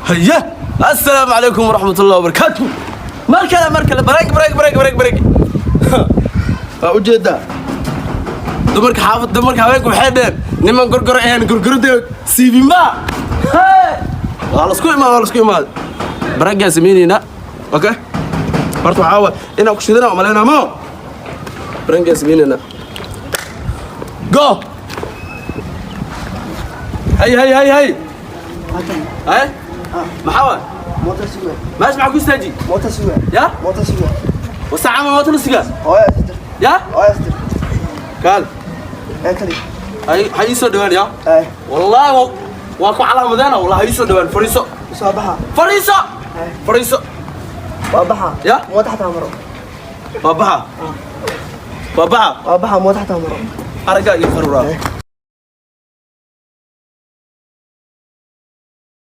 Haye, assalaamu calaykum waraxmat ullahi wabarakaatu. Mar kale, mar kale, prank, prank, prank, prank, prank. Waa ujeedaa, dumarka xaafad, dumarka haweenku waxay dheheen niman gorgoro ahaan, gorgorada siibima. Waa lasku imaada, waa lasku imaada. Prank-gaan samaynaynaa. Okay, horta waxaa waay inaan ku shidana umalaynaa mo. Prank-gaan samaynaynaa. Go. Hay, hay, hay, hay, hay, maxaa waay? Mooto suga. Meesha maxaa ku istaaji? Mooto suga. Ya. Mooto suga. Wasaaca ma mooto la sugaa? Hooyo istir. Ya. Hooyo istir. Kaal. Ee kali. Hay, ha ii soo dhawaan ya. Ay. Wallaahi waa ku calaamadeena. Wallahi ha ii soo dhawaan. Fariiso. Soo baxa. Fariiso. Ay. Fariiso. Waa baxa. Ya. Mooto xataa maro. Waa baxa, waa baxa. Waa baxa, mooto xataa maro. Araggaa iyo faruuraa.